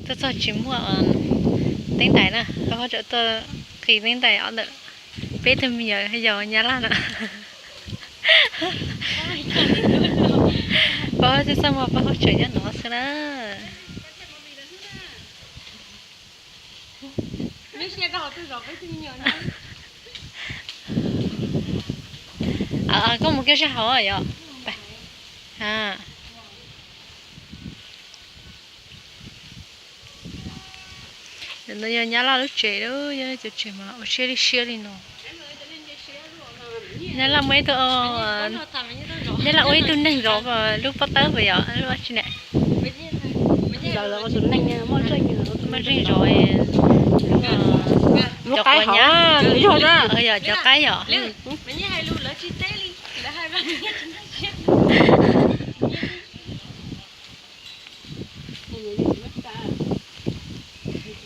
Tuaj txog tsis muaj teeb ntais na, Paj Huab tseem tuaj qis teeb ntais ob ntawm peb tug me nyuam yaus Nyab Laj no. Paj Huab txaj muag Paj Huab tseem nyob no xwb na. Koj mus kiag sab hauv yom. No yog Nyab Laj lub tsev, yog cov tsev mas ua siab li siab li no. Nyab Laj muaj ib tug, Nyab Laj ua ib tug neeg zov lub pob tawb puas yog lub tsi ne? Muaj zeej zov lub qaib hov, yog cov qaib yom.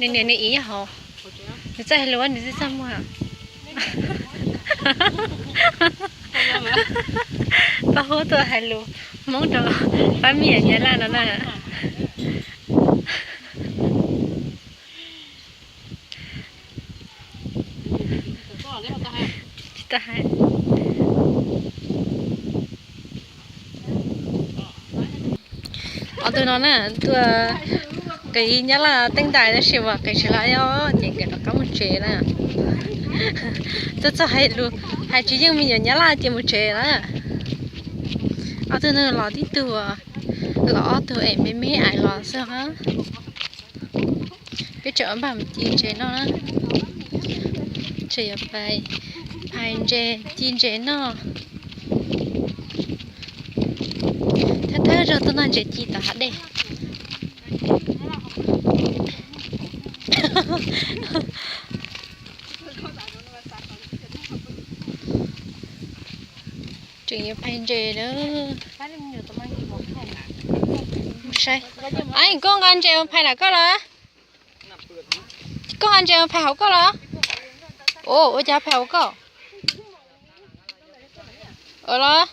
Nws niam nws txiv nyob hauv, nws txawj hais lus, nws txawj txaj muag. Paj Huab tuaj hais lus Hmoob rau pab me nyuam Nyab Laj no na. Tsis tau hais. Ob tug no na, tuaj qis Nyab Laj teeb ntais tab sis mas qis tsis los, ces nkawd rov qab mus tsev na. Tuaj txog hais lus, hais tsis yeej me nyuam Nyab Laj ces mus tsev na. Ob tug no los tib tug, los ob tug es me me ais los xwb. Peb tseem npaj mus ci ntses noj na. Tseem yuav pais phais ntses ci ntses noj. Thawj thawj zaug tuaj noj ntses ci tom hav dej. Tseem yuav phais ntses na. Saib, koj nqa ntses mus phais lam koj los? Koj nqa ntses mus phais hauv koj los? Ua cas phais hauv koj? Ua los?